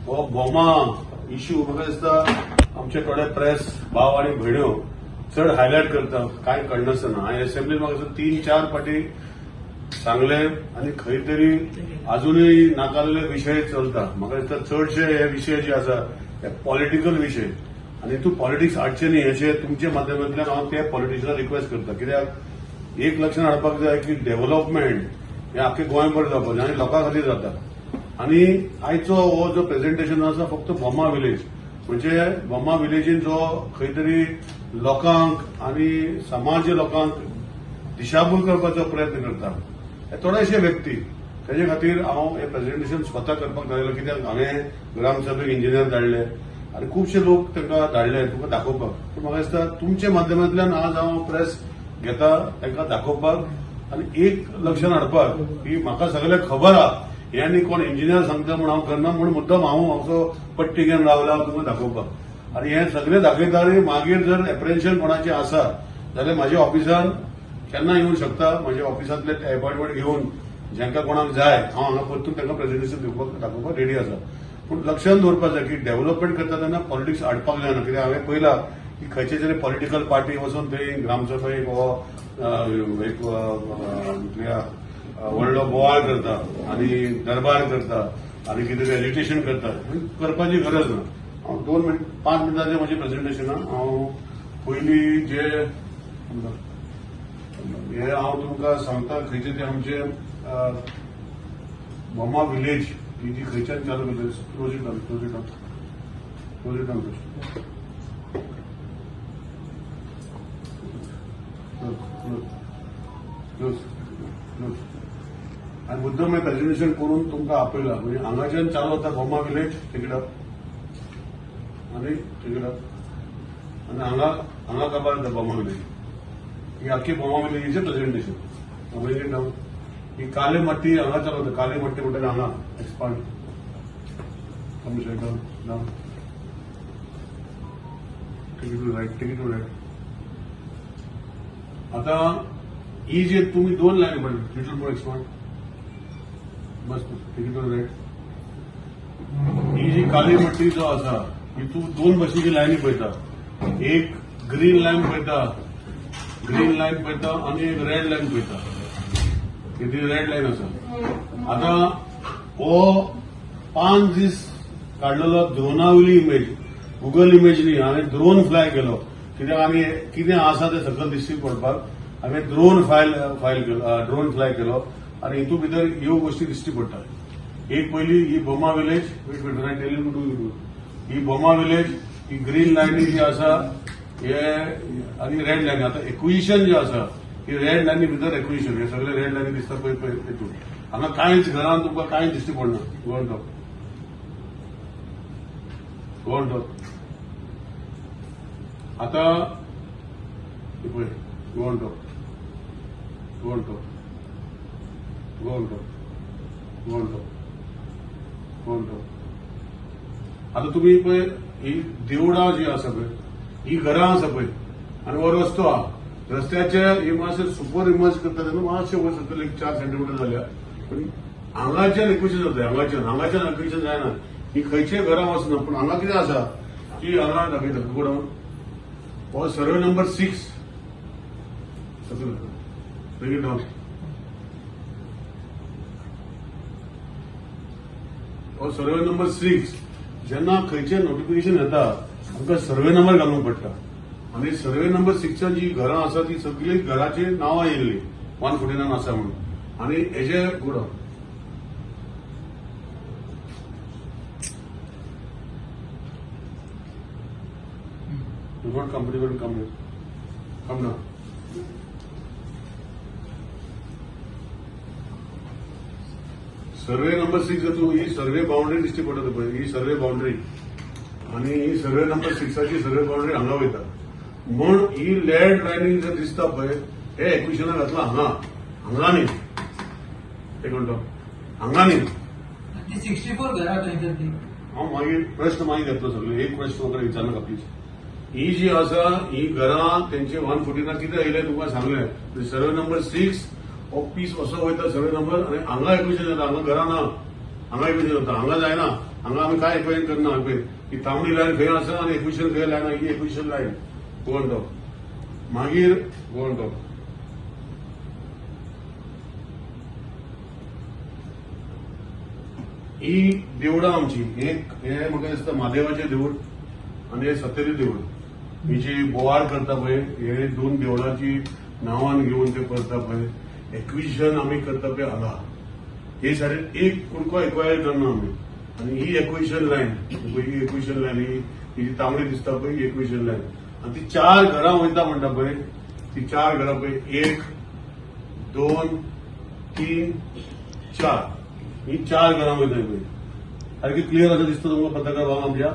हो भोमा इश्यू म्हाका दिसता आमचे थोडे प्रेस भाव आनी भयण्यो चड हायलायट करता, कांय कळनासतना. हांवें असेंब्लीत म्हाका दिसता 3-4 फाटी सांगले आनी खंय तरी अजुनूय नाकारले विशय चलता. म्हाका दिसता चडशे हे विशय जे आसा ते पॉलिटिकल विशय आनी तूं पॉलिटिक्स हाडचे न्ही अशें तुमच्या माध्यमांतल्यान हांव ते पॉलिटिशनाक रिक्वेस्ट करता. कित्याक एक लक्षात हाडपाक जाय की डेव्हलपमेंट हें आख्खे गोंयभर जावपाक जाय आनी लोकां खातीर जाता. आनी आयचो हो जो प्रेझेंटेशन आसा फक्त बोमा विलेज, म्हणजे बोमा विलेजीन जो खंय तरी लोकांक आनी समाज लोकांक दिशाभूल करपाचो प्रयत्न करता हे थोडेशे व्यक्ती, तेजे खातीर हांव हें प्रेझेंटेशन स्वता करपाक थारायलें. कित्याक हांवें ग्रामसभेक इंजिनियर धाडले आनी खुबशे लोक तांकां धाडले तुमकां दाखोवपाक. पूण म्हाका दिसता तुमच्या माध्यमांतल्यान आज हांव प्रेस घेता तांकां दाखोवपाक आनी एक लक्षात हाडपाक की म्हाका सगळें खबर आहा, हे आनी कोण इंजिनियर सांगता म्हूण हांव करना म्हूण मुद्दम हांव असो पट्टी घेवन रावला तुमकां दाखोवपाक. आनी हें सगळें दाखयता आनी मागीर जर एप्रिहेन्शन कोणाचें आसा जाल्यार म्हाज्या ऑफिसान केन्ना येवंक शकता, म्हज्या ऑफिसांतले एपॉयंटमेंट घेवन जांकां कोणाक जाय हांव हांगा परतून तांकां प्रेझेंटेशन दिवपाक दाखोवपाक रेडी आसा. पूण लक्षात दवरपाक जाय की डेव्हलपमेंट करता तेन्ना पॉलिटिक्स हाडपाक जायना. कित्याक हांवें पळयलां की खंयचे तरी पॉलिटिकल पार्टी वचून थंय ग्रामसभेक हो एक व्हडलो बोवाळ करता आनी दरबार करता आनी कितें तरी एजिटेशन करता, करपाची गरज ना. हांव 2 मिनट 5 मिनटाचें म्हजें प्रेझेंटेशन हांव पयलीं जे हे हांव तुमकां सांगता खंयचे ते आमचे बोमा विलेज ही जी खंयच्यान चालू करता, close it down, close it down, close it down, close close. आनी मुद्दम हें प्रेझेंटेशन करून तुमकां आपयला. म्हणजे हांगाच्यान चालू जाता बोमा विलेज तिकडं आनी तिकडं आनी हांगा हांगा काबार जाता बोमा विलेज. ही आख्खी बोमा विलेजीचें प्रेझेंटेशन. Bring it down. ही काले माती हांगा चालू जाता, काले माती म्हणटा हांगा expand come down down, take it to right, take it to right. आता ही जे तुम्ही 2 लाईन पडले, लिटल मोर एक्सपांड, बस टेक it to right. ही जी काली मट्टी जो आसा ही तूं 2 भशेची लायनी पळयता, एक ग्रीन लायन पळयता, ग्रीन लायन पळयता आनी एक रेड लायन पळयता. ती रेड लायन आसा. आतां हो 5 दीस काडलेलो ड्रोनावयली इमेज, गुगल इमेज न्ही, हांवें ड्रोन फ्लाय केलो. कित्याक आमी कितें आसा तें सकयल दिश्टी पडपाक हांवें ड्रोन फायल केलो, ड्रोन फ्लाय केलो आनी हितून भितर ह्यो गोश्टी दिश्टी पडटा. एक पयली ही Boma village, wait wait I tell you to do, ही बोमा विलेज ही ग्रीन लायनी जी आसा हे आनी रेड लायनी. आतां एक्विजिशन जे आसा ही रेड लायनी भितर एक्विजिशन, हे सगळे रेड लायनी दिसता पळय पळय हितून. हांगा कांयच घरान तुमकां कांय दिश्टी पडना. Go on top, go on top. आतां पळय, go on top, go on top, go on top, go on top, go on top. आतां तुमी पळय ही देवळां जी आसा पळय, ही घरां आसा पळय आनी हो रस्तो आहा, रस्त्याचे हे मातशें सुपर इमर्ज करता तेन्ना मातशें वयर सकयल एक 4 सेंटीमिटर जाल्या, पूण हांगाच्यान एक्विशन जाता, हांगाच्यान हांगाच्यान एक्विशन जायना. ही खंयच्याय घरां वचना. पूण हांगा कितें आसा की हांगा दाखयता गो डावन, हो सर्वे नंबर 6 सकयल ब्रिंग it down, हो सर्वे नंबर 6. जेन्ना खंयचें नोटिफिकेशन येता आमकां सर्वे नंबर घालूंक पडटा आनी सर्वे नंबर 6 जी घरां आसा ती सगळीं घराची नांवां येयल्ली 149 आसा म्हणून. आनी हेजे गो down, You not comfortable to come here. Come down. Survey number 6 जातून ही सर्वे बाउंड्री दिश्टी पडटा पळय, ही सर्वे बाउंड्री आनी ही सर्वे नंबर 6 सर्वे बाउंड्री हांगा वयता. म्हूण ही लँड लायनींग जर दिसता पळय हे एक्विशनाक घातला हांगा, हांगा न्ही, एक म्हणटा हांगा न्ही. 64 घरां खंय तर ती. हांव मागीर प्रश्न मागीर घेतलो सगळे, एक प्रश्न म्हाका विचारनाका प्लीज. ही जी आसा ही घरां तेंचे 149 कितें येयलें तुमकां सांगलें. सर्वे नंबर 6 हो पीस असो वयता सर्वे नंबर आनी हांगा एक्विशन जाता, हांगा घरां ना, हांगा एक्विशन जाता, हांगा जायना. हांगा आमी काय एक्वायर करना. पळय ही तांबडी लायन खंय आसा आनी एक्विशन खंय लायन, ही एक्विशन लायन. गोवन टॉप, मागीर गोवन टॉप. ही देवळां आमची, एक हे म्हाका दिसता म्हादेवाचें देवूळ आनी हे सतेरी देवूळ. ही जी बोवाळ करता पळय, हे दोन देवळाची नांवान घेवन ते करता पळय, एक्विशन आमी करता पळय हांगा. हे सायडीन एक कुडको एक्वायर करना आमी. आनी ही एक्विशन लायन, ही एक्विशन लायन, ही ही जी तांबडी दिसता पळय, ही एक्विशन लायन. आनी ती चार घरां वयता म्हणटा पळय, ती चार घरां पळय, 1, 2, 3, 4, ही चार घरां वयता पळय. सारकी क्लियर आसा दिसता तुमकां पत्रकार भाव आमच्या?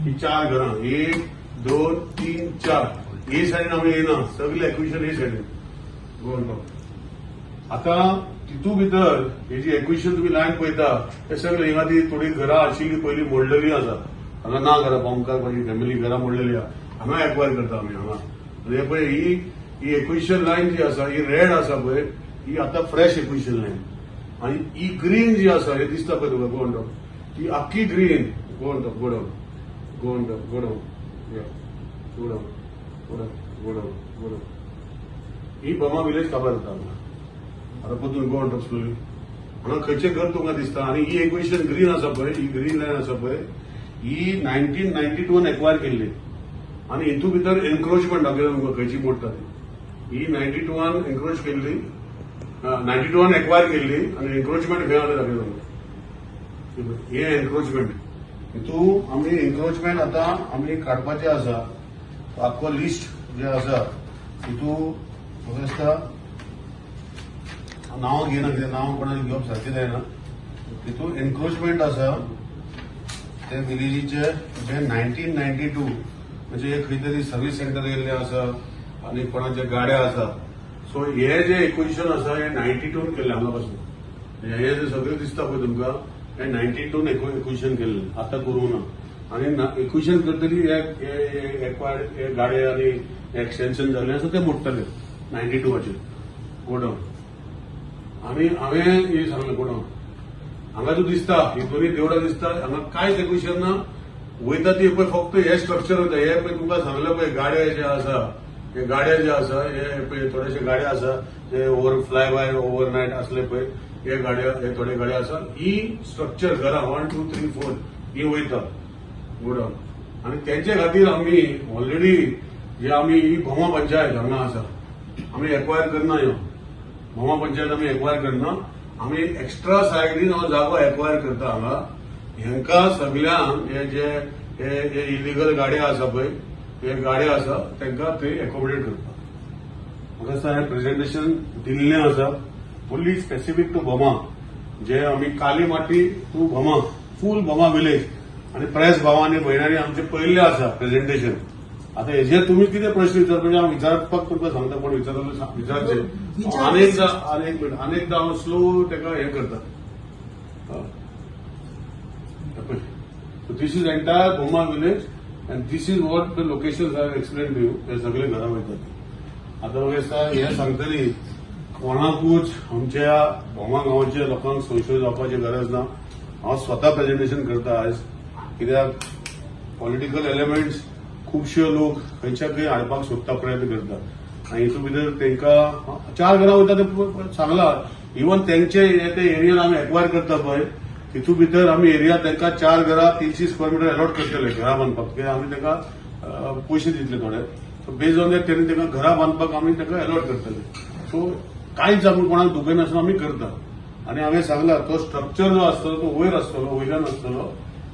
ही चार घरां, 1, 2, 3, 4, हे सायडीन आमी येयना, सगळे एक्विशन हे सायडीन. Goan top. आतां तितू भितर ही जी एक्विशन तुमी लायन पळयता, ते सगळे हिंगा ती थोडी घरां आशिल्ली पयलीं मोडलेली आसा. हांगा ना घरां, बोमकार म्हाजी फॅमिली घरां मोडलेली आहा. हांगा एक्वायर करता आमी हांगा. आनी हे पळय ही ही एक्विशन लायन जी आसा, ही रेड आसा पळय, ही आतां फ्रेश एक्विशन लायन. आनी ही ग्रीन जी आसा, हे दिसता पळय तुका गोवन टॉप, ही आख्खी green. Go on top, go down, go on top, go down, go down, go down, go down, go down. ही बमा विलेज काबार जाता हांगा. आतां परतून गो ऑन टॉप स्लोली. हांगा खंयचें घर तुमकां दिसता? आनी ही एक्विशन ग्रीन आसा पळय, ही ग्रीन लायन आसा पळय, ही 1992 एक्वायर केल्ली. आनी हितू भितर एनक्रोचमेंट दाखयता तुमकां खंयची मोडटा ती. ही 92 एनक्रोच केल्ली, 92 एक्वायर केल्ली आनी एनक्रोचमेंट खंय आसा दाखयता तुमकां. हे एनक्रोचमेंट, हितू आमी एनक्रोचमेंट आतां आमी काडपाचें आसा. आख्खो लिस्ट जे आसा हितू, म्हाका दिसता नांव घेयना, कित्याक नांव कोणाक घेवप सारकें जायना. तितून एनक्रोचमेंट आसा ते विलेजीचे जे 1992, म्हणजे खंय तरी सर्वीस सेंटर गेल्ले आसा आनी कोणाचे गाड्या आसा. सो हे जे एक्विजिशन आसा, हे 92 केल्ले हांगा पासून. हे जे सगळें दिसता पळय तुमकां, हे 92 एक्विजिशन केल्ले, आतां करूंक ना. आनी एक्विजिशन करतली हे एक्वायर्ड हे गाडे आनी एक्सटेन्शन जाल्ले आसा ते मोडटले 92. गोडावन. आनी हांवें हे सांगलें, गोडावन हांगा तूं दिसता, ही दोनी देवळां दिसता, हांगा कांयच एक्विशन ना. वयता ती पळय फक्त हे स्ट्रक्चर वयता. हे पळय तुमकां सांगलें पळय, गाडे जे आसा, हे गाडे जे आसा, हे पळय थोडेशे गाडे आसा जे over fly by over night आसले पळय, हे गाडे, हे थोडे गाडे आसा. ही स्ट्रक्चर घरां 1, 2, 3, 4 ही वयता. गोडावन. आनी तेंचे खातीर आमी ऑलरेडी जे आमी ही भोमा पंचायत हांगा आसा, आमी एक्वायर करना. ह्यो भोमा पंचायत आमी एक्वायर करना. आमी एक्स्ट्रा सायडीन हो जागो एक्वायर करता हांगा. हेंका सगल्यांक हे जे हे इलिगल गाडयो आसा पळय, हे गाडयो आसा, तांकां थंय एकोमोडेट करपाक. म्हाका दिसता हें प्रेझेंटेशन दिल्लें आसा ओन्ली स्पेसिफीक टू भोमा, जे आमी कालीमाटी टू भोमा, फूल भोमा विलेज. आनी प्रेस भावांनी भयणांनी आमचे पयल्ले आसा प्रेझेंटेशन. आतां हेजेर तुमी कितें प्रश्न विचारपाचे, हांव विचारपाक तुमकां सांगता, कोण विचारता विचारचे. अनेकदा, अनेक मिनट, अनेकदा हांव स्लो ताका हें करता. So this is entire Bhoma village and this is what the locations I have explained to you. हे सगळे घरां वयतात. आतां म्हाका दिसता हें सांगतली कोणाकूच आमच्या भोमा गांवच्या लोकांक संशय जावपाची गरज ना. हांव स्वता प्रेझेंटेशन करता आयज, कित्याक पॉलिटिकल एलिमेंट्स खुबशे लोक खंयच्या खंय हाडपाक सोदता, प्रयत्न करता. आनी हितून भितर तांकां चार घरां वयता ते सांगला. इवन तेंचे हे ते एरियान आमी एक्वायर करता पळय, तितून भितर आमी एरिया तांकां चार घरां 300 स्क्वेअर मिटर अलॉट करतले घरां बांदपाक, कित्याक आमी तांकां पयशे दितले थोडे. सो बेज ऑन that तेणी तांकां घरां बांदपाक आमी तांकां अलॉट करतले. सो कांयच आमी कोणाक दुखयनासतना आमी करता. आनी हांवें सांगला, तो स्ट्रक्चर जो आसतलो तो वयर आसतलो, वयल्यान आसतलो.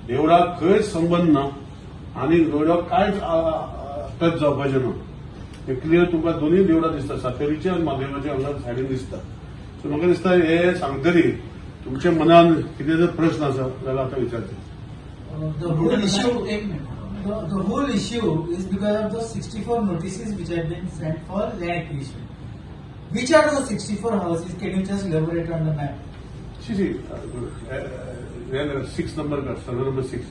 देवळाक खंयच संबंद ना आनी देवळाक कांयच टच जावपाचें ना. हे क्लियर तुमकां दोनूय देवळां दिसता, सातेरीचे आनी म्हादेवाचे हांगा सायडीन दिसता. सो म्हाका दिसता हे सांगतरी तुमच्या मनान कितें जर प्रश्न आसा जाल्यार आतां विचारचे. The whole issue, the whole issue is because of the 64 notices which have been sent for land acquisition. Which are those 64 houses? Can you just elaborate on the map? See, six number card, survey number 6.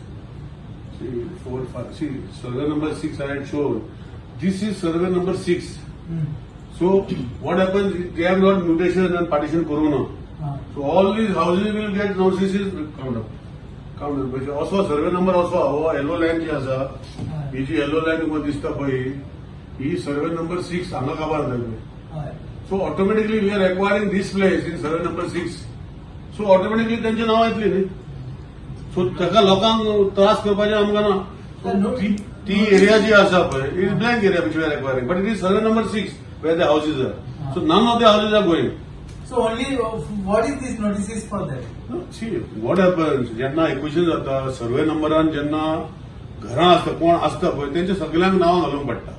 See, 4, 5. See, survey number 6 I had shown. This is survey number 6. So what happens? They have not mutation and partition corona. So all these houses will get notices count up. Count म्हणजे असो survey number असो हो येलो line जी आसा, ही जी येलो line तुमकां दिसता पळय, ही सर्वे नंबर 6 हांगा काबार जाली. So automatically we are acquiring this place in survey number 6, so automatically तेंची नांवां येतली न्ही. सो ताका लोकांक त्रास करपाचें आमकां ना. So ती एरिया जी आसा पळय, is blank area which we are acquiring, but it is survey number 6 where the houses are. So none of the houses are going. So only what is this notices for that? See what happens, जेन्ना acquisition जाता survey नंबरान, जेन्ना घरां आसता, कोण आसता पळय, तेंच्या सगल्यांक नांवां घालूंक पडटा.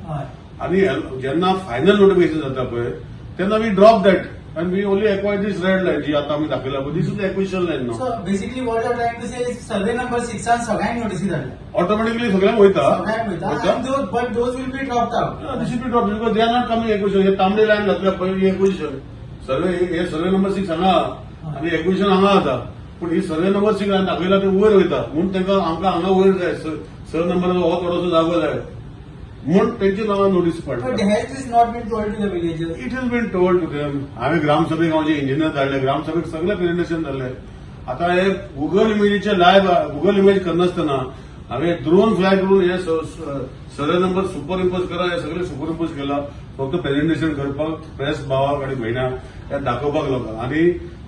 आनी जेन्ना फायनल नोटिफिकेशन जाता पळय, तेन्ना we drop that and we only acquire this red line जी आता आमी दाखयला पळय, this is the acquisition line now. So basically what you are trying to say is survey number 6 सगळ्यांक नोटीसी धाडल्या. ऑटोमॅटिकली सगळ्यांक वयता. सगळ्यांक वयता, and those, but those will be dropped out. This will be drop because they are not coming acquisition. हे तांबडी line घातल्या पळय, ही एक्विशन सर्वे, हे सर्वे नंबर 6 हांगा आनी एक्विशन हांगा जाता, पूण ही सर्वे नंबर 6 हांगा दाखयला ते वयर वयता, म्हूण तांकां आमकां हांगा वयर जाय, स नंबर हो थोडोसो जागो जाय म्हूण तेंची नांवां नोटीस But पडटा. has this not been told to the villagers? It has been told to them. हांवें ग्रामसभेक हांव जे इंजिनियर धाडले, ग्रामसभेक सगळे प्रेझेंटेशन जाल्ले. आता हे गुगल इमेजीचे लायव्ह गुगल इमेज करनासतना हांवें ड्रोन फ्लाय करून हे सर्वे नंबर सुपर इम्पोज करा, हे सगळे सुपर इम्पोज केला, फक्त प्रेझेंटेशन करपाक प्रेस भावाक आनी भयणाक हे दाखोवपाक लोकांक. आनी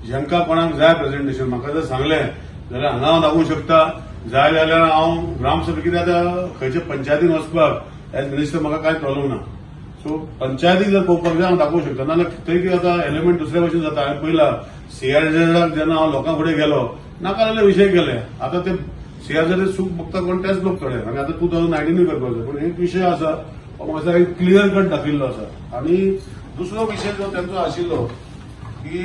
जेंका कोणाक जाय प्रेझेंटेशन, म्हाका जर सांगलें जाल्यार हांगा हांव दाखोवंक शकता. जाय जाल्यार हांव ग्रामसभे, कित्याक आतां खंयच्या पंचायतीन वचपाक एज मिनिस्टर म्हाका कांय प्रॉब्लम ना. सो पंचायतीक जर पळोवपाक जाय, हांव दाखोवंक शकता. नाजाल्यार थंय कितें जाता, एलिमेंट दुसऱ्या भशेन जाता. हांवें पळयला, सीआरझेडाक जेन्ना हांव लोकां फुडें गेलो, नाका जाल्ले विशय केले. आतां ते सीआरझेड सूख बघता कोण तेच लोक थोडे, आनी आतां 2019ूय करपाक जाय. पूण एक विशय आसा, हो म्हाका एक क्लियर कट दाखयल्लो आसा. आनी दुसरो विशय जो तेंचो आशिल्लो की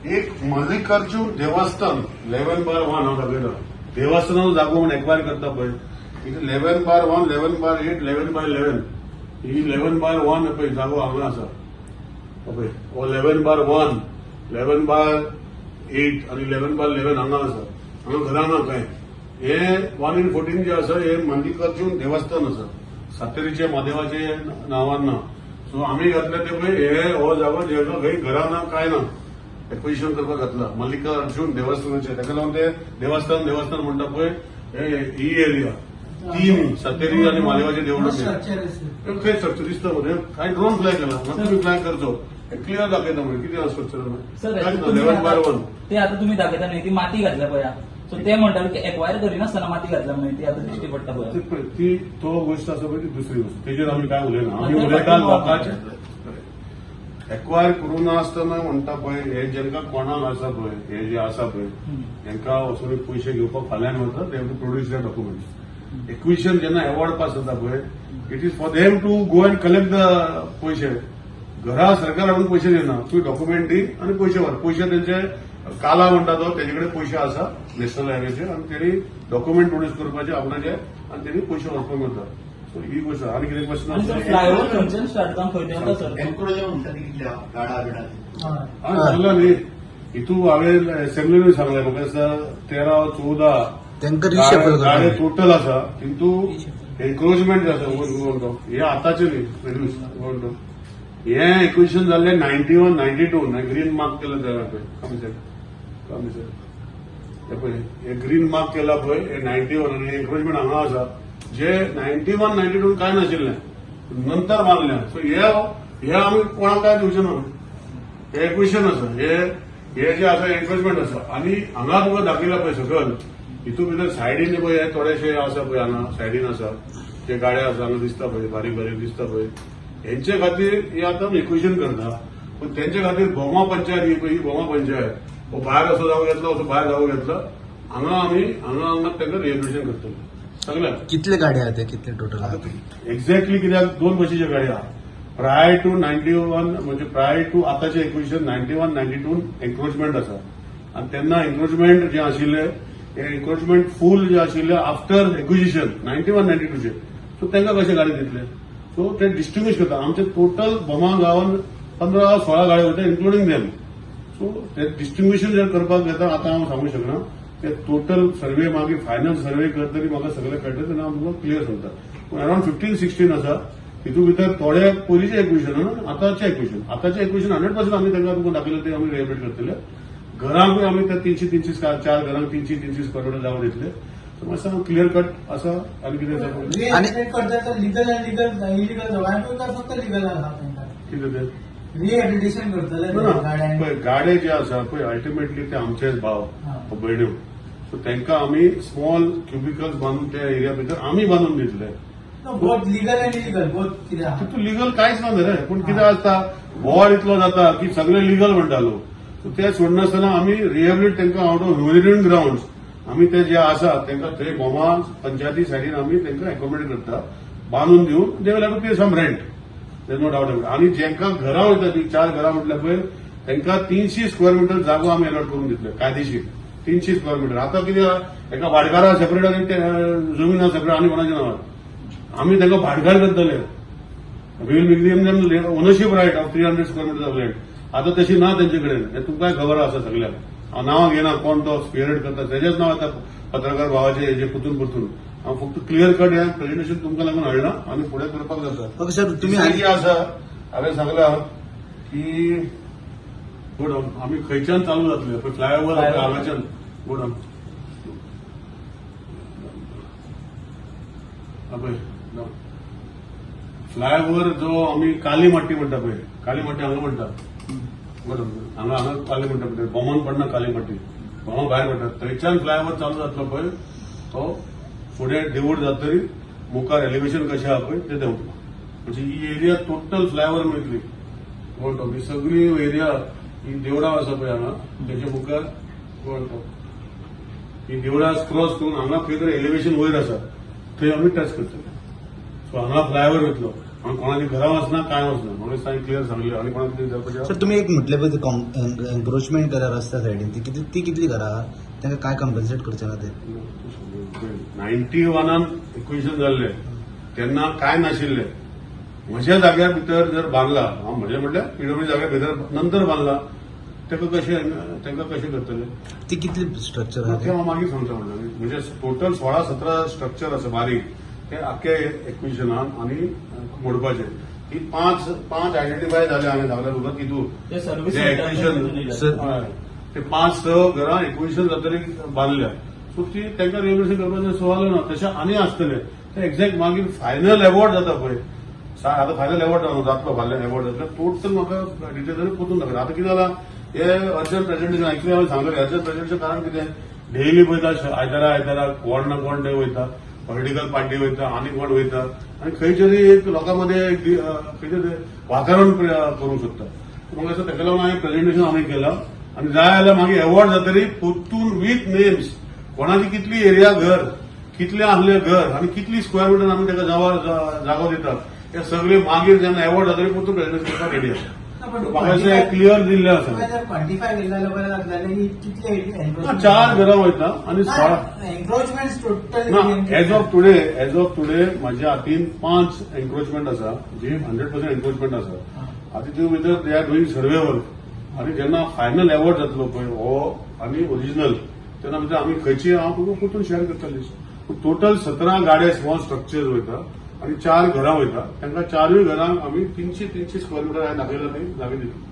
एक मल्लिकार्जुन देवस्थान 11/1 हांव दाखयता, देवस्थानाचो जागो म्हूण एक्वायर करता पळय, इथे 11/1, 11/8, 11/11. ही 11/1 पळय जागो हांगा आसा. हो पळय, हो 11/1, 11/8 आनी 11/11 हांगा आसा. हांगा घरां ना कांय. हे 1 इन 14 जे आसा, हे मल्लिकार्जुन देवस्थान आसा, सातेरीचे म्हादेवाचे नांवान ना. सो आमी घातले ते पळय, हे हो जागो जेका खंय घरां ना कांय ना, एक्विजिशन करपाक घातला मल्लिकार्जुन देवस्थानाचे. ताका लागून ते देवस्थान देवस्थान म्हणटा पळय, हे ही एरिया तीन सातेरी आनी म्हादेवाचे देवूळ. No structure is. खंय स्ट्रक्चर दिसता मरे? कांय ड्रोन फ्लाय केला, मातसो फ्लाय करचो, क्लियर दाखयता मरे कितें आसा स्ट्रक्चर. सर, 11/1. ते आता तुम्ही दाखयता न्हय, ती माती घातल्या पळया, सो ते म्हणटाले की एक्वायर करिनासतना माती घातल्या म्हणून, ती आता दिश्टी पडटा पळया. ती पळय, ती तो गोश्ट आसा पळय, ती दुसरी गोश्ट, तेजेर आमी काय उलयना. आमी उलयता लोकांचे एक्वायर करूं नासतना म्हणटा पळय, हे जेंका कोणाक आसा पळय, हे जे आसा पळय, हेंका वचून पयशे घेवपाक फाल्यां वता, they have to produce the documents. Acquisition जेन्ना अवॉर्ड पास जाता पळय, it is for them to go and collect the पयशे. घरा सरकार हाडून पयशे दिना, तूं डॉक्युमेंट दी आनी पयशे व्हर. पयशे तेंचे काला म्हणटा तो, तेजे कडेन पयशे आसा नॅशनल हायवेचे, आनी तेणी डॉक्युमेंट प्रोड्यूस करपाचे आपणाचे आनी तेणी पयशे व्हरपाक वता. सो ही गोश्ट. आनी कितें क्वेश्चन? आनी सर, फ्लायओव्हर खंयच्यान स्टार्ट जावन खंय देंवता सर? एन्क्रोचर म्हणटा ती कितल्या गाडा बिडा? हांवें सांगला न्ही, हितू हांवें असेंब्लीनूय सांगलें, म्हाका दिसता 13 14 तांकां रिशफल गाडे करपाक. टोटल आसा. तितू एन्क्रोचमेंट जे आसा, हे आतांचे न्ही रिड्यूस. हे एक्विजिशन जाल्ले 91 92. ग्रीन मार्क केला जाल्यार पळय, कमी सायड, कमी सायड, हे पळय, हे ग्रीन मार्क केला पळय, हे 91 आनी एन्क्रोचमेंट हांगा आसा, जे 91 92 कांय नाशिल्लें, नंतर बांदलें. सो हे हे आमी कोणाक काय दिवचें ना. हे एक्विजिशन आसा, हे हे जे आसा एन्क्रोचमेंट आसा. आनी हांगा तुका दाखयला पळय सकयल, हितून भितर सायडीन पळय, हे थोडेशे आसा पळय, हांगा सायडीन आसा ते गाड्या आसा, हांगा दिसता पळय, बारीक बारीक दिसता पळय. हेंचे खातीर हे आतां एक्विजिशन करता, पूण तेंचे खातीर भोमा पंचायत ही पळय, ही भोमा पंचायत, हो भायर असो जागो घेतला, असो भायर जागो घेतला, हांगा आमी हांगा हांगा तांकां रिहेबिलिटेशन करतले सगळ्याक. कितले गाडे आहा ते, कितले टोटल आहा ते? एक्झॅक्टली कित्याक दोन बशीच्यो गाडयो आहा. प्रायर टू 91, म्हणजे प्रायर टू आतांचे एक्विजिशन, 91 92 एन्क्रोचमेंट आसा. आनी तेन्ना एन्क्रोचमेंट जे आशिल्ले, हे एन्क्रोचमेंट फूल जे आशिल्ले आफ्टर एक्विजिशन 91 92चे, सो तांकां कशे गाडी दितले? सो ते डिस्टिंग्विश करता. आमचे टोटल भोमा गांवान 15 16 गाडयो वता, इन्क्लुडींग देम. सो ते डिस्टिंग्विशन जर करपाक घेता, आतां हांव सांगूंक शकना. ते टोटल सर्वे मागीर फायनल सर्वे करतरी म्हाका सगळें कळटा, तेन्ना हांव तुमकां क्लियर सांगता. पूण अरावंड 15 16 आसा. तितून भितर थोडे पयलींचे एक्विशन, आतांचे एक्विशन, आतांचे एक्विशन 100% आमी तांकां तुमकां दाखयलें, ते आमी रिहेबिलिटेट करतले. घरांकूय आमी त्या 300 300, चार घरांक 300 300 स्क्वेअर मिटर जागो दितले. सो मातसो क्लियर कट आसा. आनी कितें आसा पळय. रिहेबिलिटेट करता तर लिगल आनी लिगल इलिगल दोगांकूय काय फक्त लिगल आसा तांकां? कितें तें? रिहेबिलिटेशन करतले ना, गाड्यांनी. पळय, गाडे जे आसा पळय, अल्टिमेटली ते आमचेच भाव भयण्यो. सो तांकां आमी स्मॉल क्युबिकल्स बांदून त्या एरिया भितर आमी बांदून दितले. बोथ लिगल आनी इलिगल बोथ कितें आहा? तितून लिगल कांयच ना रे, पूण कितें आसता, बोवाळ इतलो जाता की सगळे लिगल म्हणटा लोक. सो ते सोडनासतना आमी रिहेबिलिट तांकां आउट ऑफ ह्युमॅनिटेरियन ग्राउंड्स आमी ते जे आसा तांकां थंय भोमा पंचायती सायडीन आमी तांकां एकोमोडेट करता बांदून दिवन. They will have to pay some rent, there no doubt about. आनी जेंकां घरां वयता ती चार घरां म्हटल्यार पळय, तांकां 300 स्क्वेअर मिटर जागो आमी अलॉट करून दितले कायदेशीर, 300 स्क्वेअर मिटर. आतां कितें आहा, एका भाटकारा सेपरेट आनी ते जमीन सेपरेट आनी कोणाच्या नांवार आमी तांकां भाटकार करतले. We will make them ownership right of 300 square meter of land. आता तशी ना तेंचे कडेन, हें तुमकांय खबर आसा सगळ्यांक. हांव नांवां घेना कोण तो स्पिअरहेड करता, तेजेच नांव येता पत्रकार भावाचे हेजे पुतून पुतून. हांव फक्त क्लियर कट हें प्रेझेंटेशन तुमकां लागून हाडलां आनी फुडें करपाक जाता. ओके सर, तुम्ही तिसरें कितें आसा, हांवें सांगलां की गोडाऊन आमी खंयच्यान चालू जातले पळय, फ्लायओवर हांगाच्यान गोडाऊन पळय, फ्लायओवर जो आमी काली माटी म्हणटा पळय, काली माटी हांगा म्हणटा, बरोबर, हांगा हांगा काली म्हणटा पळय, बोमान पडना काली माटी, बोमा भायर पडटा. थंयच्यान फ्लायओवर चालू जातलो पळय, तो फुडें देवूळ जातरी मुखार एलिव्हेशन कशें आहा पळय तें देंवतलो. म्हणजे ही एरिया टोटल फ्लायओवर मेळटली गोवन टॉप. ही सगळी एरिया, ही देवळां आसा पळय हांगा, तेच्या मुखार गोवन टॉप, ही देवळां क्रॉस करून हांगा खंय तरी एलिव्हेशन वयर आसा, थंय आमी टच करतले. सो हांगा फ्लायओवर वयतलो, हांगा कोणाच्या घरा वचना, कांय वचना. म्हणून हांवें क्लियर सांगलें. आनी कोणाक कितें विचारपाचें सर, तुम्ही एक म्हटले पळय, एन्क्रोचमेंट करा रस्त्या सायडीन, ती कितली घरां आहा, तांकां काय कंपन्सेट करचे ना ते? 91न एक्विशन जाल्ले तेन्ना कांय नाशिल्ले. म्हज्या जाग्या भितर जर बांदला, हांव म्हजें म्हटल्यार पीडब्ल्यू जाग्या भितर नंतर बांदला, ताका कशें, तांकां कशें करतले? ती कितली स्ट्रक्चर आहा ते ते? हांव मागीर सांगता म्हणटा. म्हणजे टोटल 16-17 स्ट्रक्चर आसा बारीक, ते आख्खे एक्विशनान आनी मोडपाचे. ती पांच पांच आयडेंटिफाय जाले हांवें सांगल्या तुका तितून. ते सर्वीस जे एक्विशन सर, हय. ते पांच स घरां एक्विशन जातली बांदल्या, सो ती तांकां रिहेबिलिटेशन करपाचें सवाल ना. तशें आनी आसतले, ते एक्झॅक्ट मागीर फायनल एवॉर्ड जाता पळय. आतां फायनल एवॉर्ड जातलो, फाल्यां एवॉर्ड जातलो. टोटल म्हाका डिटेल तरी परतून दाखयता. आतां कितें जालां, हे अर्जंट प्रेझेंटेशन, एक्चुअली हांवें सांगलें अर्जंट प्रेझेंटेशन, कारण कितें, डेली वयता आयतारा आयतारा कोण ना कोण ते वयता, पॉलिटिकल पार्टी वयता आनी कोण वयता आनी खंय तरी एक लोकां मदें एक खंय तरी वातावरण करूंक सोदता. म्हाका दिसता ताका लागून हांवें प्रेझेंटेशन आमी केलां आनी जाय जाल्यार मागीर एवॉर्ड जातरी परतून विथ नेम्स, कोणाची कितली एरिया घर, कितले आसले घर आनी कितली स्क्वेअर मिटर आमी ताका जागो दितात, हे सगळे मागीर जेन्ना एवॉर्ड जातरी परतून प्रेझेंटेशन करपाक रेडी आसा. म्हाका अशें क्लियर दिल्लें आसा. जर क्वांटिफाय केलें जाल्यार बरें जातलें की कितले ना, चार घरां वयता आनी 16 एन्क्रोचमेंट टोटल. ना, एज ऑफ टुडे म्हज्या हातीन पांच एन्क्रोचमेंट आसा, जी 100% एन्क्रोचमेंट आसा. आतां तितून भितर they are doing survey work आनी जेन्ना फायनल एवॉर्ड जातलो पळय हो आनी ओरिजिनल, तेन्ना भितर आमी खंयची हांव तुका परतून शेअर करतले. टोटल 17 गाडे स्मॉल स्ट्रक्चर्स वयता आनी चार घरां वयता. तांकां चारूय घरांक आमी 300 300 स्क्वेअर मिटर हांवें दाखयला, ती जागे दितली.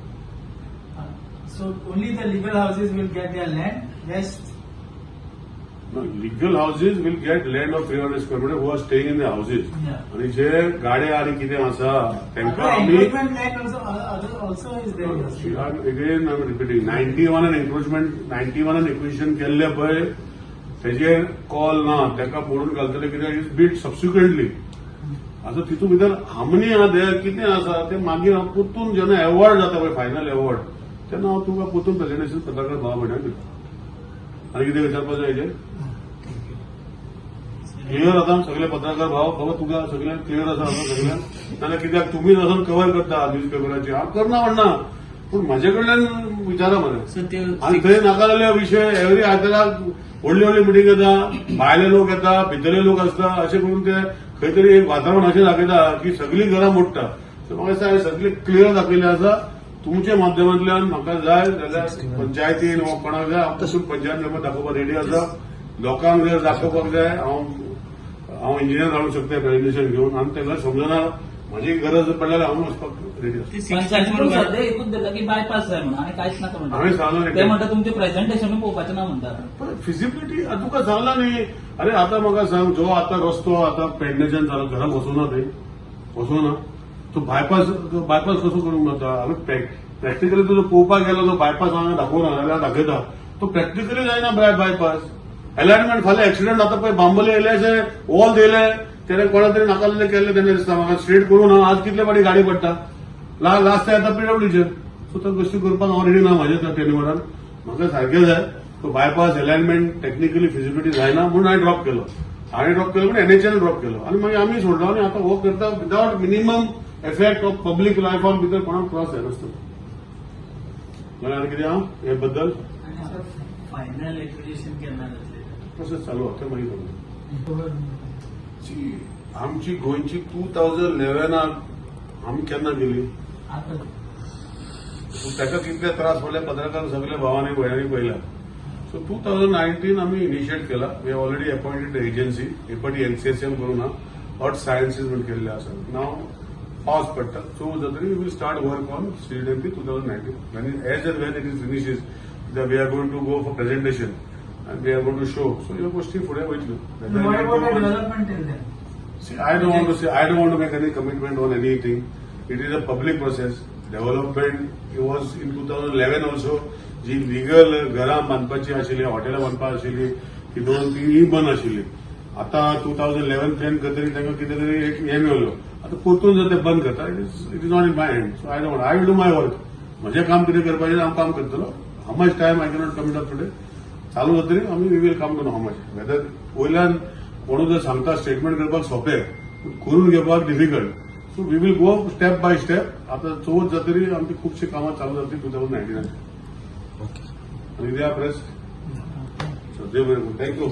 So only the legal houses will get their land, rest Legal houses will get land of 300 square meter who are staying in the houses. आणि जे गाडे आनी कितें आसा तांकां आमी encroachment land also is there. Again I am repeating, 91 encroachment, 91 acquisition केल्ले पळय, तेजेर call ना, ताका मोडून घालतले कित्याक is built subsequently. आतां तितून भितर हामनी आहा ते कितें आसा ते मागीर हांव परतून जेन्ना एवॉर्ड जाता पळय, फायनल एवॉर्ड, तेन्ना हांव तुका परतून प्रेझेंटेशन पत्रकार भाव भयणाक दिता. आनी कितें विचारपाक जाय हेजेर? क्लियर आसा सगळे पत्रकार भाव? बाबा, तुका सगळ्यांक क्लियर आसा हांगा सगळ्यांक? नाजाल्यार कित्याक तुमीच वचून कवर करता न्यूज पेपराचेर. हांव करना म्हणना, पूण म्हाजे कडल्यान विचारा मरे. सो त्यो आनी थंय नाका जाल्ले विशय, एवरी आयताराक व्हडली व्हडली मिटींग येता, भायले लोक येता, भितरले लोक आसता, अशें करून ते खंय तरी एक वातावरण अशें दाखयता की सगळीं घरां मोडटा. सो म्हाका दिसता हांवें सगळें क्लियर दाखयलें आसा. तुमच्या माध्यमांतल्यान म्हाका जाय जाल्यार पंचायतीन वा कोणाक जाय, हांव पसून पंचायत मेंबर दाखोवपाक रेडी आसा. लोकांक जर दाखोवपाक जाय, हांव हांव इंजिनियर घालूंक शकता प्रेझेंटेशन घेवन आनी तांकां समजना. म्हजी गरज पडल्यार हांव वचपाक रेडी आसा. पंचायती पण सध्या एकूच दिला की बायपास जाय म्हणून आनी कांयच नाका हांवें म्हणटा. सांगलां ते म्हणटा तुमचें प्रेझेंटेशनूय पळोवपाचें ना म्हणटा. पण फिजिबिलिटी तुका सांगला न्ही. अरे, आता म्हाका सांग, जो आता रस्तो आता पेडण्याच्यान जालो, घरा वचूना, थंय वचूना, तो बायपास, बायपास कसो करूंक जाता? हांवें प्रॅक्टिकली तुजो पळोवपाक गेलो, तो बायपास हांगा दाखोवना जाल्यार दाखयता, तो प्रॅक्टिकली जायना बायपास. अलायनमेंट, फाल्यां एक्सिडंट जाता पळय, बांबोले येयले, वॉल दिले, तेणे कोणा तरी नाकाल्ले केल्ले तेणे दिसता म्हाका. स्ट्रेट करूं ना, आज कितले फाटी गाडी पडटा, लास्ट येता पीडब्ल्यूचेर. सो त्यो गोश्टी करपाक हांव रेडी ना. म्हाज्या टेन्युअरान म्हाका सारकें जाय तो बायपास. अलायनमेंट टेक्निकली फिजिबिलिटी जायना म्हणून हांवें ड्रॉप केलो. हांवें ड्रॉप केलो पण एनएचएन ड्रॉप केलो आनी मागीर आमी सोडलो आनी आतां हो करता without minimum effect of public लायफान भितर कोणाक त्रास जायनासतना. जाल्यार कितें हांव हे बद्दल फायनल एक्विजिशन केन्ना जातलें? प्रोसेस चालू आहा, तें मागीर सांगता. सी, आमची गोंयची 2011 आक आमी केन्ना गेली? आता. ताका कितले त्रास पडले पत्रकार सगळे भावांनी भयणांनी पळयला. सो 2019 आमी इनिशिएट केला. We already appointed agency, he NCSM करूं ना, अर्थ सायन्सीस म्हण केल्ले आसा. नाव पावस पडटा, चवथ जातरी we will start work on CDMP 2019, आनी as and when it is finishes, we are going to go for presentation and we are going to show. So ह्यो गोष्टी फुडें वयतल्यो. What about the development till then? See, I don't want to say, I don't want to make any commitment on anything. It is a public process. Development, it was in 2011 also, ji legal घरां बांदपाची आशिल्ली, हॉटेलां बांदपाक आशिल्ली, ती दोन ती बंद आशिल्ली. आता 2011 प्लॅन करतरी तांकां कितें तरी एक हें मेवलो. आतां परतून जर ते बंद करता, it is not in my hand. So I don't, I will do my work. म्हजें काम कितें करपाचें हांव काम करतलो. How much time I cannot commit up today. चालू जातरी आमी we will come to know how much. Whether वयल्यान कोणूय जर सांगता, स्टेटमेंट करपाक सोंपें, पूण करून घेवपाक difficult. So we will go step by step. आतां चवथ जातरी आमची खुबशीं कामां चालू जातली 2019. ओके. आनी द्या प्रेस. देव बरें करूं. Thank you.